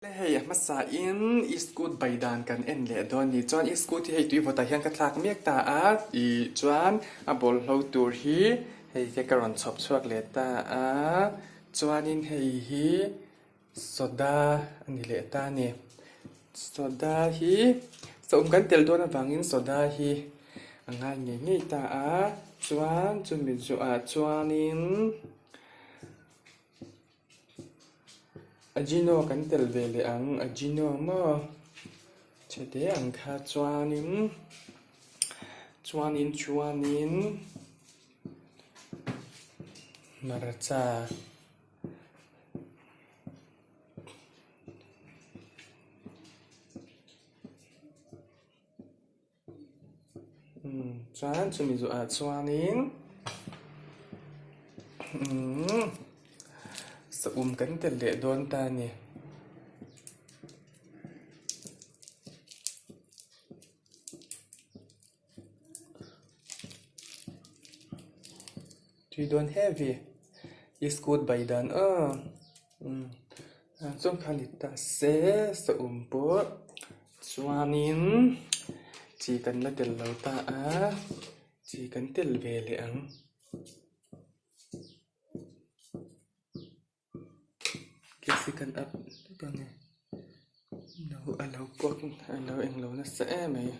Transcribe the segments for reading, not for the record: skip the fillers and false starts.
Hei a hmasa in iskut bai dan kan en leh dawn ni chuan iskut hi hei tui vawtah hian ka thlak mek ta a ih chuan a bawlhlo tur hi hei te ka rawn chhawp chhuak leh ta a chuanin hei hi soda a ni leh ta a ni soda hi sawm kan tel dawn avangin soda hi a ngai ngei ngei ta a chuan chumi zawhah chuanin. Ajino kan tel ve leh ang Ajino maw chhe te ang kha chuanin chuanin chuanin hmarcha. Chuan chumi zawhah chuanin umm saum kan tel leh dawn ta a ni. Tui dawn heavy iskut bai dan aw umm chuan kha ni ta se saum pawh chuanin chi kan la tel lo ta a chi kan tel ve leh ang. Gas hi kan up hlek a ni no a lo kuak a lo englo nasa em mai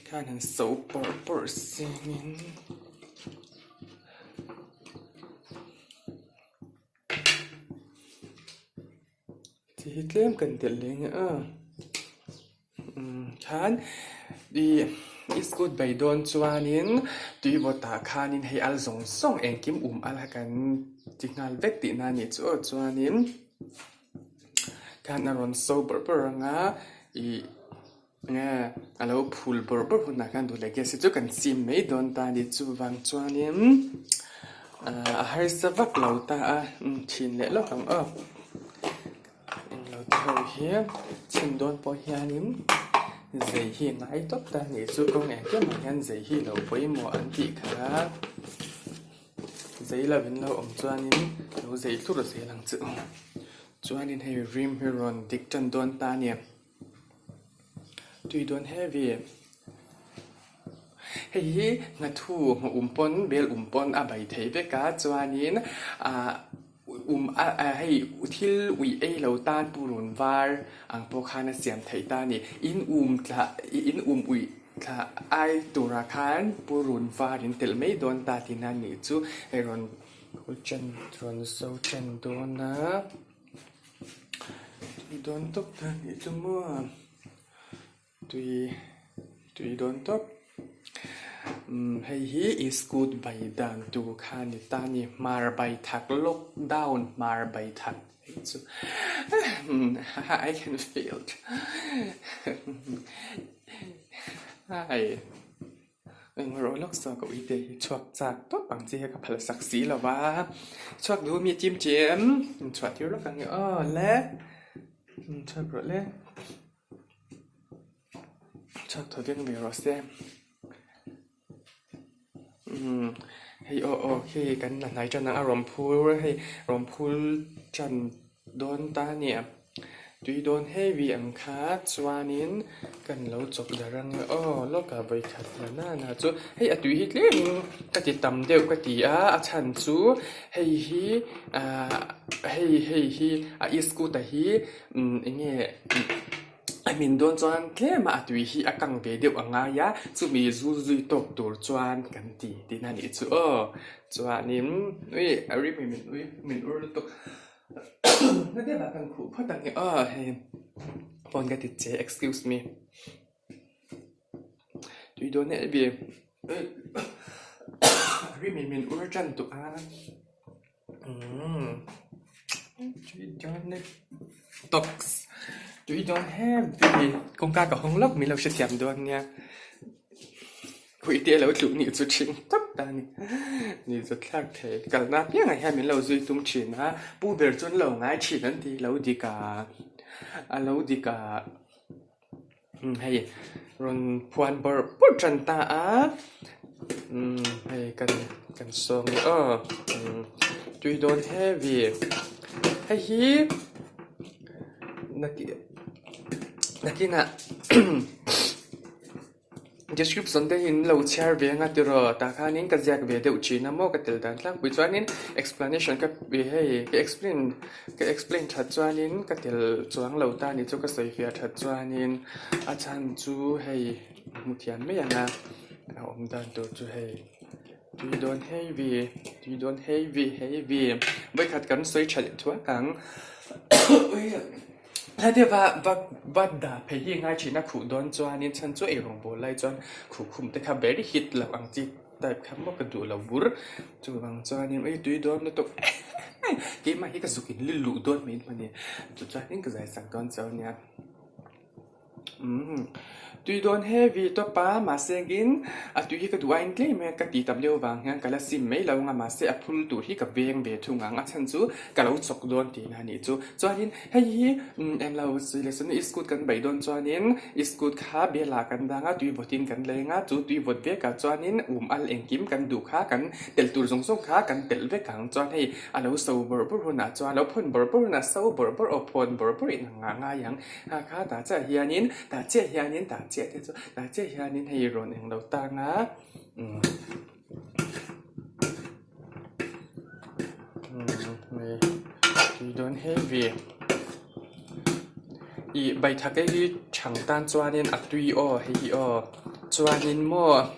khan han so pawrh pawrh sengin. Chi hi tlem kan telh leh nia a umm khan ih iskut bei dawn chuanin tui vawtah khanin hei al zawng zawng engkim um al a kan ti nghal vek tihna a nih chu aw chuanin khan a rawn so bawrh bawrh ang a ih. Nge a lo phul bawrh bawrh hunah khan duh leh gas hi chu kan chim mai dawn ta a ni. Chuvang chuanin a harsa vak lo ta a thin leh lawk ang aw. Englo te ho hi chhim dawn pawh hianin zei hi a ngai tawp ta a nih chu kawng engkim ah hian zei hi lo pawimawh an tih kha zei lo in lo awm chuanin lo zei hlur zel ang chu. Chuanin hei rim hi rawn dik tan dawn ta a ni. Tui dawn heavy hei hi nghathu hmuh um pawn bel um pawn a bai thei vek a chuanin ah um ah hei thil ui ei lo tan purun var ang pawh khan a siam theih ta a ni in um thlah in um uih thlah ai turah khan purun var in telh mai dawn ta tihna a nih chu hei rawn rawn zo tan dawn a. Tui dawn tawp ta nih chu maw tui tui dawn tawp umm hei hi iskut bai dan tur kha a ni ta a ni hmar bai thak lockdown hmar bai thak hei chu I can feel hai. Engmah lawk saw ka uite hi chhuak chak tawp ang chi hi ka phal sak si lo va, chhuak duh mi chim chem inchhuah tir lawk ang e aw le inchhuak rawh le chhuak thaw veng ve rawh se umm hei aw aw khi kan la hnai tan ang a rawn phur hei rawn phul tan dawn ta a nia. Tui dawn heavy ang kha chuanin kan lo chawp darh ang e aw lawk a vawikhat la nana chu hei a tui hi tlemin ka ti tam deuh ka ti a a chhan chu hei hi ahh hei hei hi a iskut a hi umm eng nge a hmin dawn chuan tlem a a tui hi a kang ve deuh a ngai a chumi zul zui tawk tur chuan kan ti tihna a nih chu aw chuanin ui a rim hi min ui min ur lutuk. Na deuh ah kan khuh phawt ang e aw hei phone ka ti che excuse me tui dawn em em rim in min ur tan tawh a umm tui dawn e tawks tui dawn heavy kawngka ka hawng lawk min lo hrethiam dawn nia. Puite lo tluh nih chu thin tawp ta a ni. Ni chu thlak thei. Kalna apiangah hian min lo zui tum thin a, pu ber chu an lo ngai thin an ti lo dik a, a lo dik a, hei rawn phuan bawrh bawrh tan ta a. Umm hei kan kan sawm hi aw umm tui dawn heavy hei hi nakinah Description te hi in lo chhiar ve anga tiraw tah khanin ka ziak ve deuh thin a maw ka tel dan tlangpui chuanin explanation ka pe hei ka explain ka explain that chuanin ka tel chuang lo ta ni chu ka sawi fiah that chuanin a chhan chu hei hmu thiam mai ang a a awm dan tur chu hei tui dawn heavy tui dawn heavy heavy vawikhat kan sawi tha leh thuak ang. Heti va va va dah phei hi ngai thin a khuh dawn chuanin chhan chu eirawng bawl lai chuan khuh khum te kha very hit lo ang chi type kha maw ka duh lo bur chuvang chuanin ui tui dawn lutuk keimah hi ka zuk in li luh dawn mai hmani chu chuanin ka zai sak dawn chauh ania. Umm tui dawn heavy tawp a mahse engin a tui hi ka duh aiin tlem e ka tih tam deuh avang hian ka la sim mai lo ang a mahse a phul tur hi ka veng ve thung ang a chhan chu ka lo chawk dawn tihna a nih chu chuanin hei hi umm englo sawi leh sawn iskut kan beih dawn chuanin iskut kha bialah kan dang a tui vawtin kan leng a chu tui vawt vekah chuanin um al engkim kan duh kha kan telh tur zawng zawng kha kan telh vek ang chuan hei a lo so bawrh bawrh hunah chuan a lo phawn bawrh bawrh hunah so bawrh bawrh aw phawn bawrh bawrh in a ngai ang. Ha kha tah chiah hianin tah chiah hianin tah chiah te chu tah chiah hianin hei rawn eng lo tang a umm umm hei tui dawn heavy ih baithak hi chhang tan chuanin a tui aw hei hi aw. Chuanin maw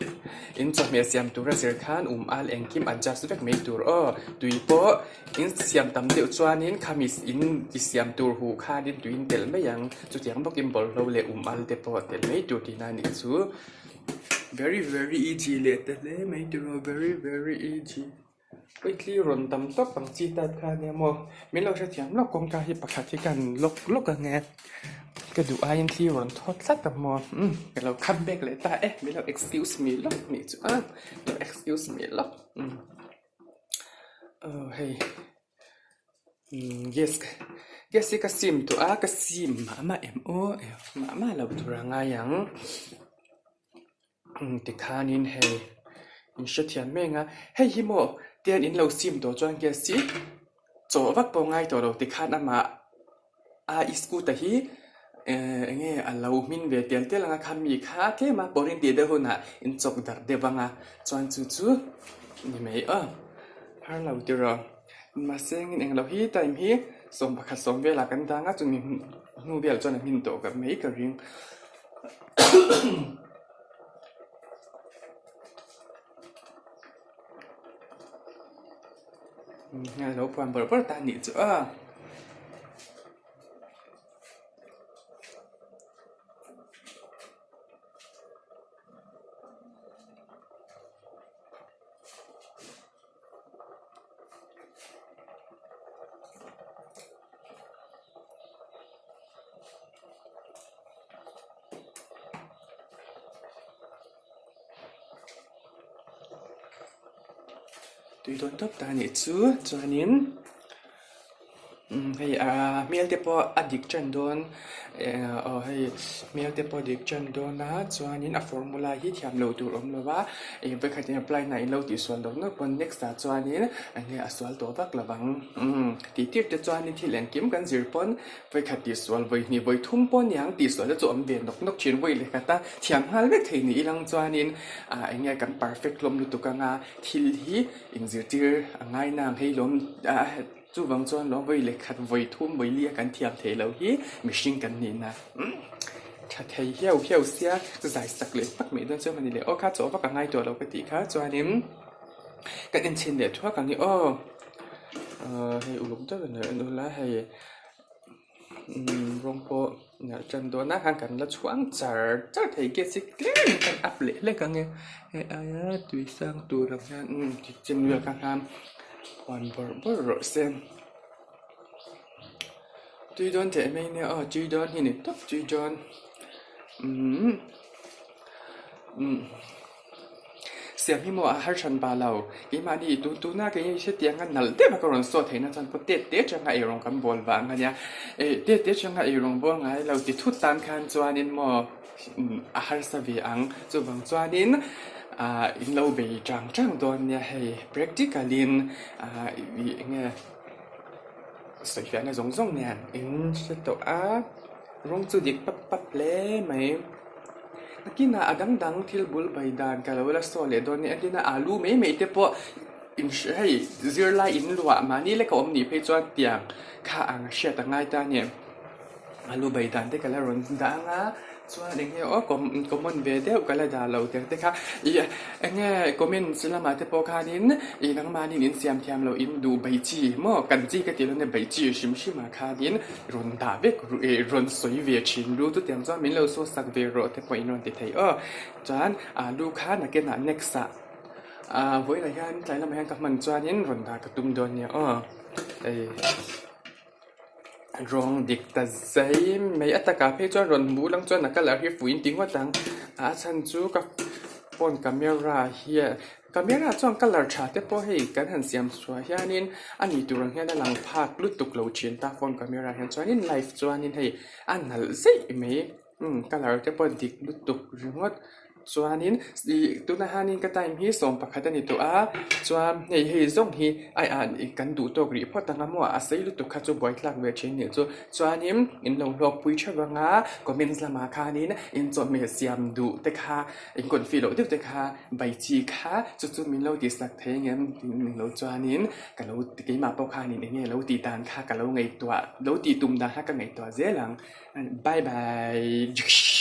in chawhmeh siam tura zir khan um al engkim adjust vek mai tur aw. Tui pawh in siam tam deuh chuanin khami in ti siam tur huh khanin tui in telh mai ang. Chutiang bawkin bawlhlo leh um al te pawh telh mai tur tihna a nih chu. Very very easy leh ta hle mai tur aw very very easy. Quickly rawn tam tawp ang chi type kha ania maw min lo hrethiam lawk kawngka hi pakhat hi ka han lock lawk ang e ka duh aiin thli rawn thaw tlat a maw umm ka lo come back leh ta e min lo excuse me lawk nih chu a lo excuse me lawk umm aw hei umm gas gas hi ka sim tawh a ka sim mah mah em aw mah mah lo tur a ngai ang. Tikhanin hei in hrethiam mek a hei hi maw tian in lo sim tawh chuan gas hi chawh vak pawh ngai tawh lo tikhan amah a i scooter hi ehh eng nge a lo hmin ve tial tial ang a kha mi kha tlem a pawrin tih deuh hunah in chawk darh deuh ang a chuan chu chu ni mai aw har lo tiraw mahse engin englo hi time hi 11 velah kan dang a chumi hnu velah chuan a hmin tawh ka mai ka ring. A lo phuan bawrh bawrh ta a nih chu a. Tui dawn tawp ta anih chu chuanin umm hei ahh hmel te pawh a dik tan dawn eh aw hei hmel te pawh a dik tan dawn a chuanin a formula hi thiam loh tur awm lo va eng vawikhat in apply na in lo tih sual loh nawk pawn next ah chuanin eng nge a sual tawh vak lo vang umm tih tir te chuanin thil engkim kan zir pawn Vawikhat tihsual vawihnih vawithum pawh niang tihsual te chu awm ve nawk nawk thin vawi leh khat a, thiam nghal vek thei ni ilang chuanin ah eng nge kan perfect hlawm lutuk anga thil hi inzirtir a ngai nang hei lawm ah chuvang chuan lawm vawi leh khat vawithum vawili a kan thiam theih loh hi mihring kan nihna tha thei hiau hiau sia zai sak leh hmak mai dawn chuan a ni leh aw kha chaw vak a ngai tawh lo ka tih kha chuanin kan enchhin leh thuak ang i aw ah hei uluk deuh in en ula hei. Umm rawng pawh nalh tan dawn a khan kan la chhuang char char thei gas hi tlem kan up leh hlek ang e hei aia tui sang tur ang hian umm kitchen vel kha khan huan bawrh bawrh rawh se tui dawn teh mai nia aw tui dawn hi ni tawp tui dawn umm umm. Siam hi maw a har hran ba lo. Keimahni tun tuna kei hetiang a nalh deuh a ka rawn saw theihna chuan pawh tet te atanga eirawng kan bawl vang a nia. Eh tet te atanga eirawng bawl ngai lo ti thut tan khan chuanin maw a harsa ve ang. Chuvang chuanin. Ah in lo bei chang chang dawn nia hei practical in ah ih eng nge sawifiahna zawng zawng nen in hre tawh a rawng chu dik pap pap hle mai nakinah a dang dang thil bul bai dan ka lo la sawi leh dawn nia entirna alu mai mai te pawh in hei zirlai in luah mahni leka awm nih phei chuan tiang kha ang hriat a ngai ta a ni. Alu bai dan te ka la rawn dah ang a chuan eng nge aw common ve deuh ka la dah lo tiang te kha ih eng nge comment lamah te pawh khanin ih nangmahni in siam thiam loh in duh bai chi maw kan chi ka tih loh bai chi hrim hrim ah khanin rawn dah vek ih rawn sawi ve thin ru chutiang chuan min lo saw sak ve rawh te pawh in rawn ti thei aw chuan alu kha nakinah next ah ah vawiinah hian tlai lamah hian ka hman chuanin rawn dah ka tum dawn nia aw hei. Rawng dik ta zai mai a takah phei chuan rawn hmuh lang chuan a colour hi fuih in ti ngawt ang a chhan chu ka phone camera hian camera chuan colour tha te pawh hei kan han siam chhuah hianin a ni tur ang hian a lang phak lutuk lo thin ta phone camera hian chuanin live chuanin hei a nalh zeih mai umm colour te pawh dik lutuk ringawt. Chuanin ih tunah hianin ka time hi 11 a ni tawh a chuan hei hei zawng hi ai ah kan duh tawk rih phawt ang a maw a sei lutuk kha chu buaithlak ve thin nih chu chuanin in lo hlawk pui theuh ang a comments lamah khanin in chawhmeh siam duh te kha in confi loh deuh te kha bai chi kha chu chu min lo tih sak thei ang em tiin lo chuanin ka lo keimah pawh khanin eng nge lo tih dan kha ka lo ngaihtuah lo tih tum dan kha ka ngaihtuah zel ang bye bye.